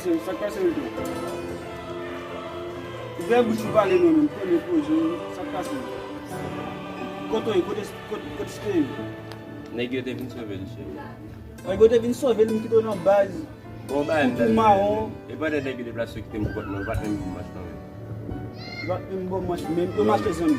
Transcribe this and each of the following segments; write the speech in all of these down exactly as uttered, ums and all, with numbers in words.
Sa k pase, Wilton? Ouvè bouch ou pale non, menm. Konnen poze w, sa k pase? Kote w ye? Kote, kote, kote w ye? Nèg yo te vin sove l, cheri. Nèg yo te vin sove l, m kite w nan baz. Bon, ba m tou mawon. E pandan nèg yo deplase yo kite m pou kont mwen, yo pa t menm ban m manch non, menm. Yo pa t menm ban m manch, menm. Yo mache zanmi.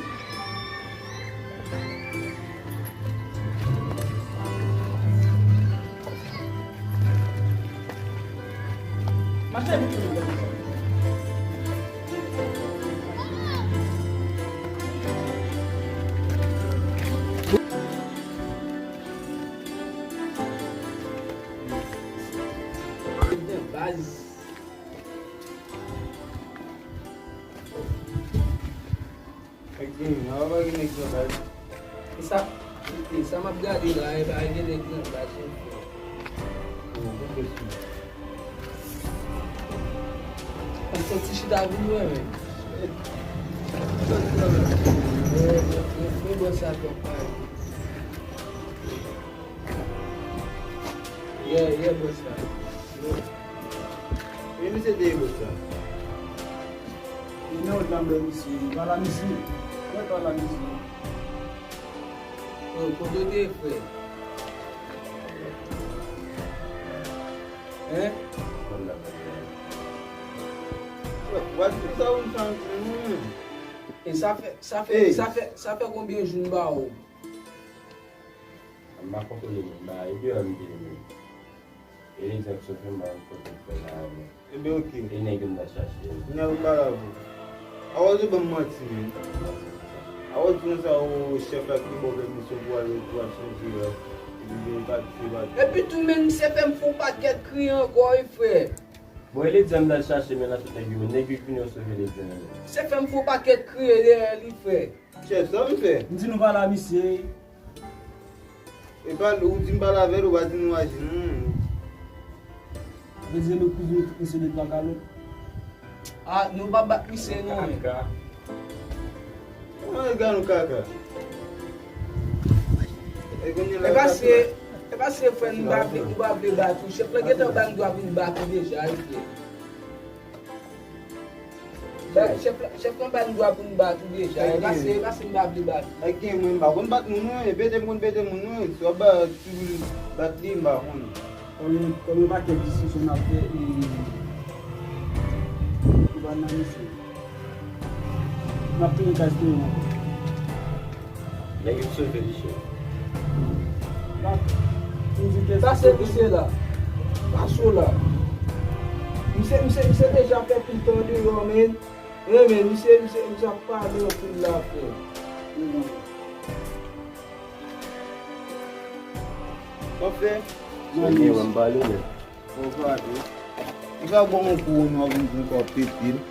Nèg gen, nan pa gen nèg nan baz. E sa, e sa m ap gade la, e pa gen nèg nan baz, non, frè. Oh, bon, bèl sou. An soti chita vin wè, men. Men, men, men, men, bò sa twòp, pa. Yeah, yeah, bò sa. E misye te ye bò sa. Li nan wòt la, m wè misye. Li pa la misye. Mwen pa la misye. Oh, kote w te ye, frè? Hein? Wè, wè, tout sa ou m chanje, non, men. E sa fè, sa fè, sa fè, sa fè konbyen jou m ba ou? M pa kontwole moun, ba, e deyò m te ye menm. E egzanp, chofè m pa kontwole frè la, men. Ebyen, oke. E nèg yo m t ap chache. Nèg ou pa la pou. Awa, ou ban m manti, men. Awa, ou di konsa, o, chèf la ki ba w pèmisyon pou al, pou al chanje, epi vin pati, pati. Epi tou, men, misye fè m fè yon pakèt kriye ankò, wi, frè. Bon, e lady a m t al chache, men l ap sot nèg yo, men nèg yo ki vin yo sove lady a, men. Misye fè m fè yon pakèt kriye dèyè li, frè. Chèf, sa m fè? M di nou pa la, misye. E pa, ou di m pale avè l, ou pa di nou aji, non. Vle di nou kouvri tout misye de twa kalòt. Ah, nou pa bat misye, non. Kaka. Kòman e gade nou kaka? E kounye a la, e paske, e paske frè, nou pa vle, nou pa vle bat ou. Chèf la gentan ba n dwa pou n bat ou deja, wi, frè. Ba, chèf la, chèf la ba n dwa pou n bat ou deja. E pase, e pase m pa vle bat ou. Nèg gen mwen, m pa konn bat moun, non. E pete m konn pete moun, non. Si w ap bat, si w bat li, m pa konn. Kòm, kòm yon pakèt diskisyon n ap fè, e, ou pa nan misye. N ap tounen kay tounen ankò. Nèg yo sove misye. Pase misye la. Pase w la. Misye, misye, misye deja fè pil tan deyò, men. Wi, men misye, misye, misye ap pale anpil la, frè. Sa w fè? Mwen gen wè m pale, men. Bon, gade. Li ka bon yon kou, nou ap vin pran kò pete l.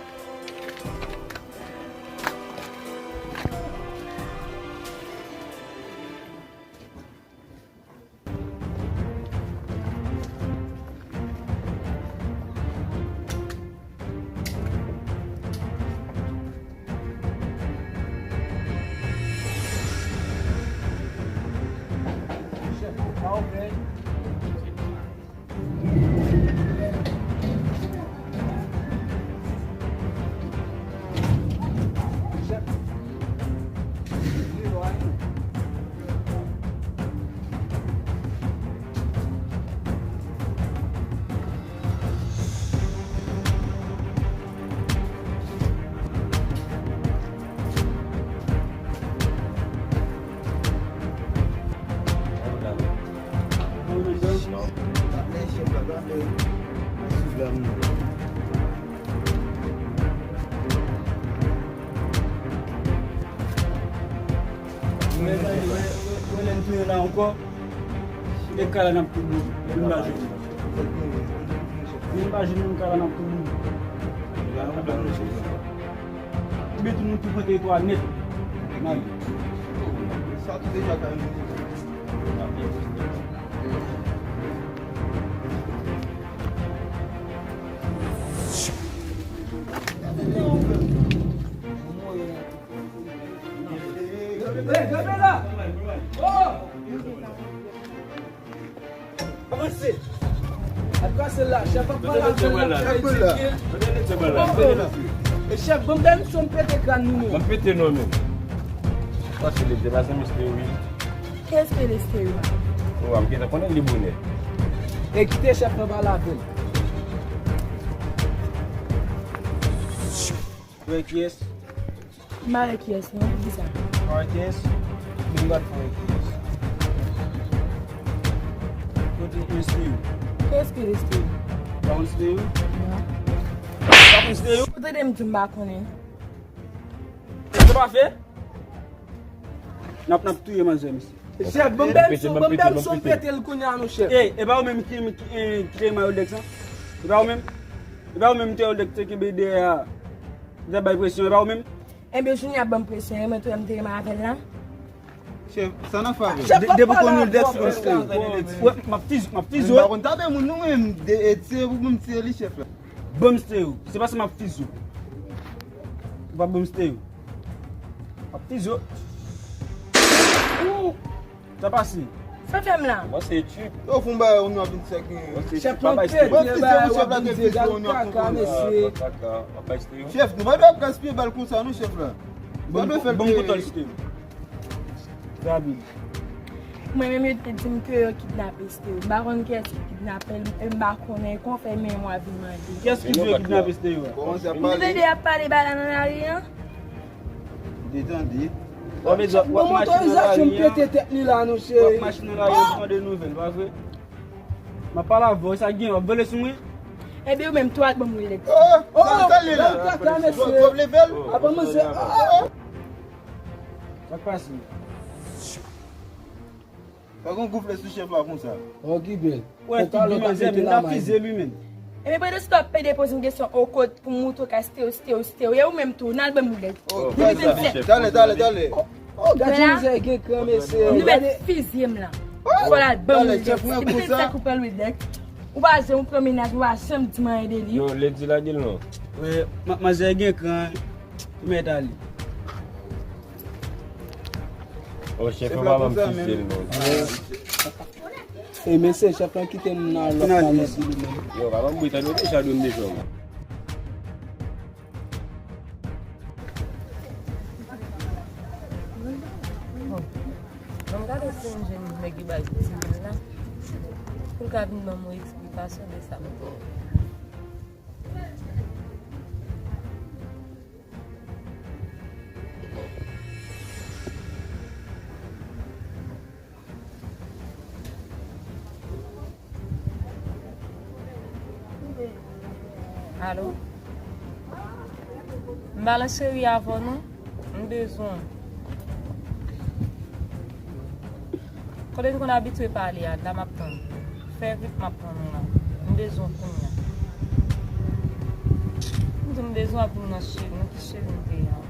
Chèf, pa ouvè. Mwen, mwen, mwen, mwen, lè m tounen la ankò, e kay la n ap tounen, menm pa jwenn. Menm pa jwenn moun, kay la n ap tounen. Oubyen tou nou tou pran teritwa nèt. Nan. Sa tou deja kay nou. Avanse! Al pase la, chèf ap pale avè l, l ap fè etidye. E chèf, ban m bèl misyon, m pete kràn nou, non. M pete non, men. Pase, li te pase, misye, wi. Kiyès ke l esteril la? O, m gentan konnen li bonè. E kite chèf lan pale avè l. Ou wè kiyès? M pa wè kiyès non, poukisa? Ou pa wè kiyès? Men m pral fè w wè kiyès. Kote esteril? Kiyès ke l esteril? Pa konn esteril? Non. Pa konn esteril? Ou tande m di m pa konnen. Sa pa fè? N ap, n ap touye manzè, mesye. Chèf, ban m bèl son, ban m bèl son, m pete l kounye a non, chèf. Ey, e pa ou menm ki, ki, eh, ki te mayo Dex lan? E pa ou menm? E pa ou menm ki te yo Dex te kenbe dèyè a? Ou te bay presyon, e pa ou menm? Enben, Junior ban m presyon, e mwen tou, m te renmen avè l la. Chèf, sa nan favè. Chèf, depi w konn yo Dex, ou konn esteril. M ap fize w, m ap fize w. M pa konn tape moun non, men, e se pou m tiye li, chèf la. Ban m esteril. Se pa sa m ap fize w. Ou pa ban m esteril. M ap fize w. Ou! Sa pase? Sa fè m la? Mwen se tip. Yo, fon bagay, ou nou ap vin sèk. Chèf lan pete, bagay w ap vin di, gad kaka, mesye. Chèf, nou pa dwe ap gaspiye bal konsa, non, chèf la. Ban m kontwòl sistèm. Rapid. Mwen menm, yo te di m ke yo kidnape Steve. M pa konn kiyès ki kidnape l, e m pa konnen, konfèmen mwen vin mande. Kiyès ki di yo kidnape Steve? Kòmanse ap pale. Nou tande y ap pale ba la nan lari an? Detande. Bon, m otorizasyon m pete tèt li la, non, cheri. W ap mache nan lari an, w ap mande nouvèl, pa vre? M ap pale avè w, sa gen, w ap vole sou mwen? Ebyen, ou menm tou, al ban m rilèks. Oh, oh, sa l ye la? Kaka, mesye. Twòp level. Apa, mesye, oh, oh. Sa k pase? Pa gen goufle sou chèf la konsa. Okipe l. Wè, ti demanzè, men ta fize li menm. Ebyen, pandan se tan w ap pede poze m kesyon, o, kot pou m moutre w ka Steve, Steve, Steve. E ou menm tou, n al ban m rilèks. Oh, depi vennsenk. Talè, talè, talè. Oh, gad yon nèg gen kran, mesye. Nou mèt fizye m la. Fò l al ban m rilèks. Depi vennsenk ou pran rilèks. Ou pa janm pran mennaj, ou pa janm di m anyen de li. Yo, Lady, lage l non. Wi, ma-, manzè gen kran. Ou mèt ale. O, chèf, pa ban m fizye l non. E, mesye, chèf lan kite m nan lòt famasi li menm. Yo, pa ban m bri, tande w deja dwe m deja w. Bon. Ban m gade si m jwenn nèg ki bay ti moun la. Pou l ka vin ban m yon eksplikasyon de sa m fè. Alo? M pa lan cheri avè w non. M bezwen w. Kote n konn abitye pale a, la m ap tann. Fè vit, m ap tann ou la. M bezwen w kounye a. M di m bezwen w ap vin nan cheri, nan ki cheri m te ye a.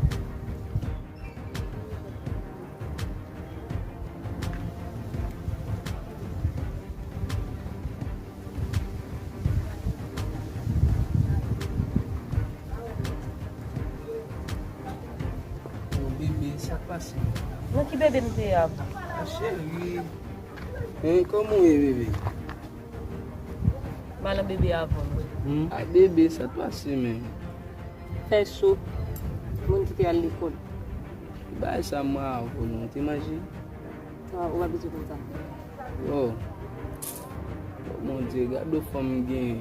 Bon, bebe, sa k pase? Nan ki bebe m te ye a? Cheri. Hein, kòman w ye, bebe? M al nan bebe avè w. Hmm? A, bebe, sa k pase menm? Fè cho. Moun ki te al lekòl. Ki bagay sa mwen avè w, nou te manje? Ah, ou pa bezwen konn sa. Oh. Oh, mon Dieu, gade fanm m genyen.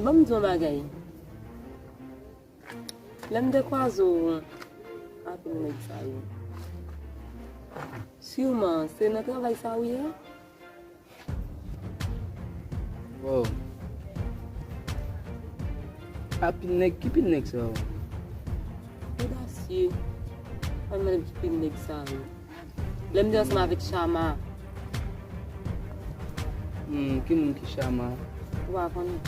Ban m di w yon bagay. Lè m te kwaze w, anpil nèg sa yo. Siman, se nan travay sa ou ye a? Oh. A pil nèg, ki pil nèg sa yo? Odasye. Ann mande m ki pil nèg sa yo. Lè m te ansanm avèk Chama. Hmm, ki moun ki Chama? Ou pa konnen.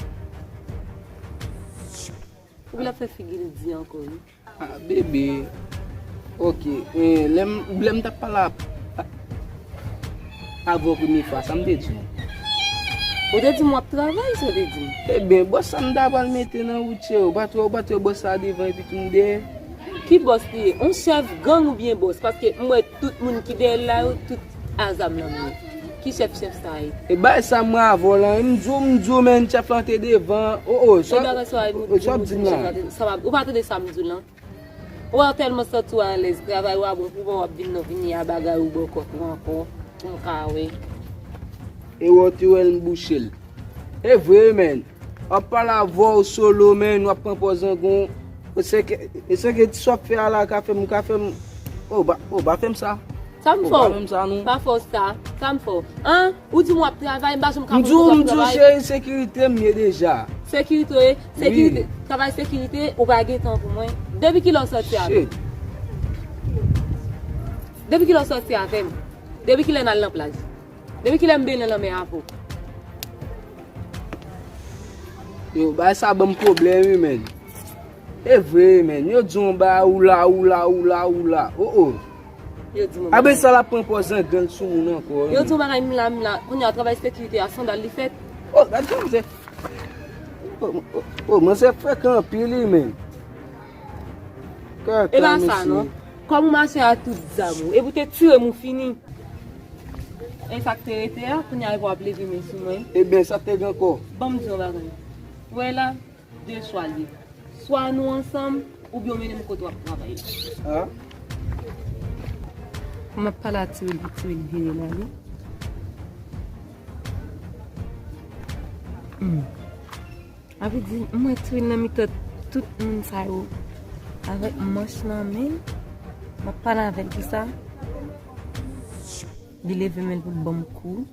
Ou vle ap fè figi l di ankò, wi. Ah, bebe. Ok. Eh, lè m, lè m t ap pale a, a, avè w premye fwa, sa m te di w? Ou te di m w ap travay, sa w te di m? Ebyen, bòs sa m ta pral mete nan wout, cheri. Ou pa t wè, ou pa t wè bòs sa devan epi tou m dèyè? Ki bòs li ye? On chèf gang oubyen bòs? Paske m wè tout moun ki dèyè l la yo, tout a zam nan men yo. Ki chèf, chèf sa ye? E bay sa mwen avè w lan, m di w, m di w, men chèf lan te devan. O, o, sa w ap di m lan? Ou pa tande sa m di w lan? Ou wè, w tèlman santi w alèz, travay ou a bon pou w, w ap vin nan vini a bagay ou bòkòt mwen ankò, pou m ka wè. E wè w te wè l m bouche l. E vre, men. W ap pale avè w solo, men, w ap pran pòz zangon. E se ke, e se ke ti sa w ap fè a la ka fè m, ka fè m. O, pa, o, pa fè m sa. Sa m fè w? Pa fè m sa, non. Pa fè w sa. Sa m fè w? An? Ou di m w ap travay, m pa janm ka konn kote w ap travay. M di w, m di w, cheri, sekirite m ye deja. Sekirite w ye? Sekirite. Travay sekirite, ou pa gen tan pou mwen. Depi kilè w sòti avè m? Depi kilè w sòti avè m? Depi kilè n al nan plaj? Depi kilè m benyen nan lanmè avè w? Yo, bagay sa ban m pwoblèm, wi, men. E vre, men. Yo di yon bagay, ou la, ou la, ou la, ou la. O, o. Yo di m yon bagay. Aben sa l ap pran pòz zangan l sou moun ankò, wi. Yo di yon bagay, m la, m la. Kounye a, travay sekirite a, sandal li fèt. O, gad jan msye. O, o, o, msye frekan anpil, wi, men. E pa sa, non. Kòm ou mache a tout zam ou. Epi w te tire m, ou fini. E sa k te rete a, kounye a epi w ap leve men sou mwen. Ebyen, sa k te gen ankò? Ban m di w yon bagay. Ou wè la, de chwa l ye. Swa nou ansanm, oubyen w mennen m kote w ap travay la. A? M ap pale a Tiwil, pou Tiwil vire l ale. Hmm. Sa vle di, m wè Tiwil nan mitan tout moun sa yo avèk manch nan men l. M ap pale avè l pou sa. Li leve men l pou l ban m kou.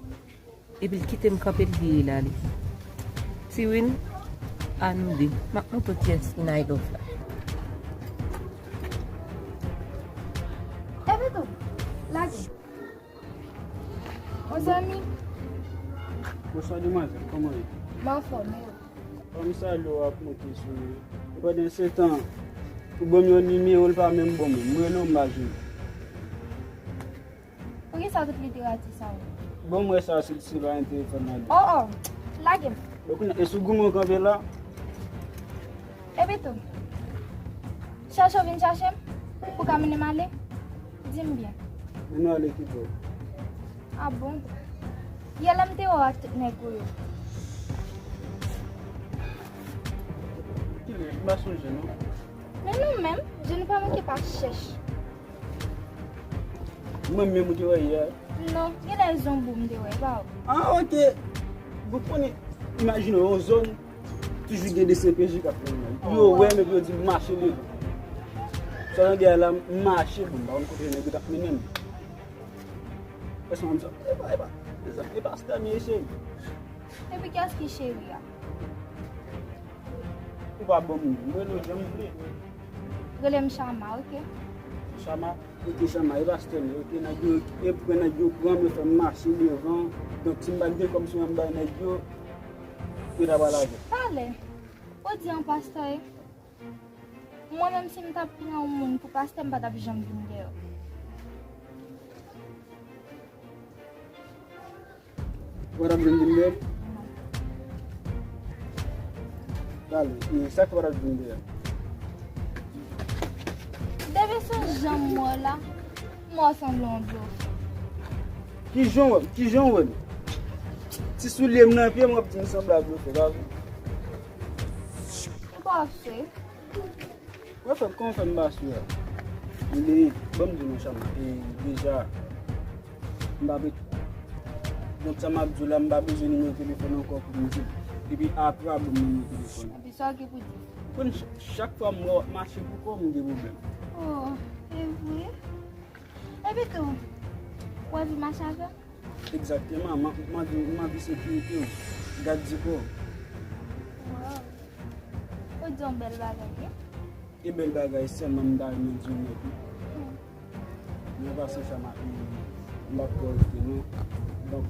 Epi l kite m kanpe, l vire l ale. Tiwil, a nou de. M ap montre w kiyès ki Nailove la. Epi tou, lage. Mon zanmi. Bonswa, demwazèl. Kòman w ye? M anfòm, e ou? Ban m salye w ap monte sou mwen. E pandan se tan, ou ban m yon nimewo, l pa menm bon menm. M rele w, m pa jwenn ou. Poukisa tout literati sa yo? Bon, m wè sa, se, se pa yon telefòn la. O, o, lage m. Bon, kounye a, e sou goumen w kanpe la? Epi tou, chèche w vin chèche m pou w ka mennen m ale? Di m byen. Mennen w ale ki bò? A bon? Yè la m te wè w ak tout nèg ou yo. Kilè? M pa sonje, non. Men nou menm, je nou pa manke pa chèch. Mwen menm ou te wè yè? Non, genlè zonbi m te wè, e pa ou. A, oke. Bon, konnen, imajine w, yon zòn, toujou gen de C P J k ap fè yon nèg. Yo wè m epi yo di m mache devan. Sa nan gè la, m mache, bon, m pa konn kote nèg yo t ap mennen m. Pèsonn ap di, epa, epa, epa, epa, pastè m ye, cheri. Epi kiyès ki cheri a? Ou pa ban m non, m rele w jan m vle. Rele m Chama, oke? Chama, oke, Chama, e pastè m ye, oke, nèg yo, e pran nèg yo pran m, yo fè m mache devan. Donk, si m pa t gen kòb sou mwen, m bay nèg yo, yo ta pral avè m. Talè, ou di an pastè, e? Mwen menm, si m t ap pran yon moun pou pastè, m pa t ap janm vin dèyè w. Ou pa t ap vin di m dèyè? Talè, e sa k fè w pa t ap vin dèyè? Depi sou jan m wè w la, m wè w sanble yon blofè. Kijan w wè m? Kijan w wè m? Ti soulye m nan pye m, w ap di m sanble ak blofè, pa vre? M pa swe. Wè frè m, kòman fè m pa sou a? Ebyen, ban m di w non, Chama, e, deja, m pa pe-, donk, sa m ap di w la, m pa bezwen nimewo telefòn ankò pou m di w. Epi apre w ap ban m nimewo telefòn. Epi sa w gen pou di? Konn ch-, chak fwa m wè w ap mache pou kò w, m gen pwoblèm. Oh, e vre? Epi tou, w anvi mache avè m? Egzakteman, m, m anvi, m anvi sekirite w, gad di kò w. Waw. Ou di yon bèl bagay, wi. E bèl bagay sèlman m ta renmen di w nèt, wi. Hmm. Mwen pase Chama, m, m p ap twò rete, non. Donk,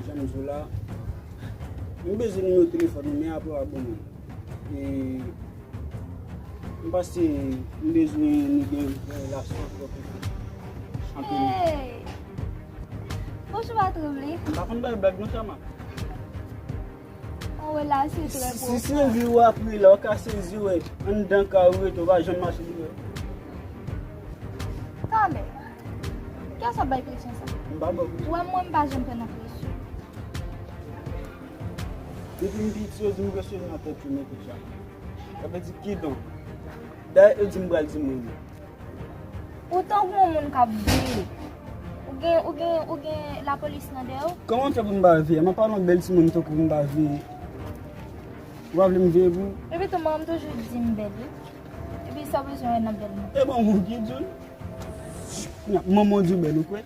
jan m di w la, m bezwen nimewo telefòn ou, men apre w ap ban mwen. E, m panse m bezwen nou gen yon relasyon twò plis antre nou. Hey! Bouch ou pa tranble? M pa konn bay blag non, Chama. Yon relasyon trè pwofon. Si, si sezi w ap ri la, w ka sezi wè anndan kay ou rete, w pa janm mache deyò. Talè. Kiyès w ap bay presyon sa? M pa ba w presyon. Ou wè mwen, m pa janm pran nan presyon. Depi m piti, yo di m ke se nan tèt yo mete Chama. Sa vle di kidonk. Dayè, yo di m pral di moun yo. Ou tankou yon moun k ap veye. Ou gen, ou gen, ou gen lapolis nan dèyè w? Kòman m fè pou m pa veye? M ap pale yon bèl timoun tankou m pa veye. Ou pa vle m veye pou ou? Epi tou, manman m toujou di m bèl, wi. Epi sa w bezwen wè nan bèl mwen? E bon, moun ki di w. Manman w di w bèl, ou kwè?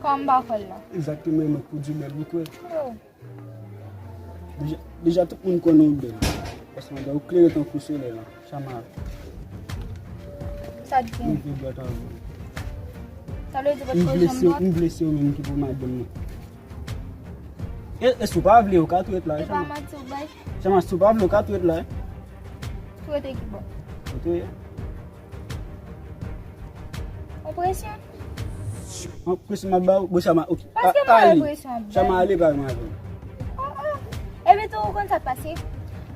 Kòman m pa kwè l la? Egzakteman, e mwen k pou di w bèl, ou kwè? Oh. Deja, deja tout moun konnen w bèl. Paske w klere tankou solèy la. Chama. Sa k gen? Mwen vle dwèt avè w. Sa vle di w pa t ko janm dwèt? M vle se ou menm ki pou madanm mwen. E, e si w pa vle, ou ka tou ret la, Chama. E pa manti w bay? Chama, si w pa vle, ou ka tou ret la. Tou rete ki bò? Kote w ye? Yon presyon? Yon presyon m ap ba ou? Bon, Chama, ok. Paske m pa wè presyon ap bay. Chama, ale pa menm avè m. Oh, oh. Epi tou, ou konn sa k pase?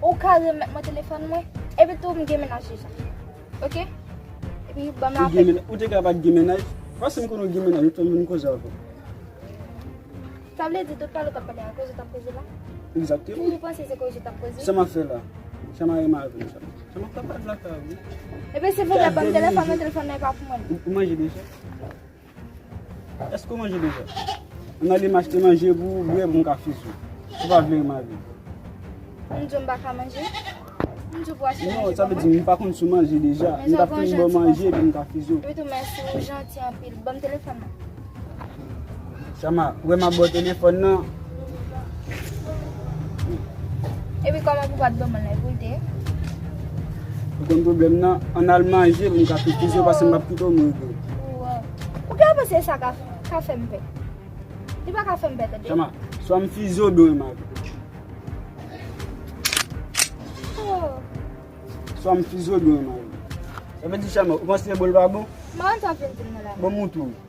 Ou ka remèt mwen telefòn mwen. Epi tou, m gen mennaj deja. Ok? Epi, ban m lapè. Ou te ka pa t gen mennaj? Paske m konnen w gen mennaj, ou t fè m vin koze avè w. Sa vle di tout pale w t ap pale a koze w t ap koze la? Egzakteman. Ou panse se koze w t ap koze? Sa m ap fè la? Chama, reme avè m, Chama. Chama, w t ap pale lakay ou. Epi silvouplè, ban m telefòn mwen, telefòn nan e pa pou mwen. Ou, ou manje deja? Èske w manje deja? Ann ale m achte manje pou ou bwè pou m ka fizi w. Si w pa vle reme avè m. M di w m pa ka manje? M di w pou achte manje pou mwen? Non, sa vle di m pa konn si w manje deja. M t ap fin ba w manje epi m ka fizi w. Wi tou, mèsi, ou janti anpil. Ban m telefòn nan. Chama, ou wè m ap ba w telefòn nan. Epi kòman pou pa t ban mwen la, pou l te? Ou konn pwoblèm nan, ann al manje pou m ka fizi w paske m p ap kite w mouri. Ou, ou ka panse sa ka, ka fè m pè? Li pa ka fè m pè, tande. Chama, swa m fizi w oubyen w reme avè m. Oh. Swa m fizi w oubyen w reme avè m. Sa vle di, Chama, ou panse bon l pa bon? M pa konn sa w vin di m nan la. Bon, m montre w.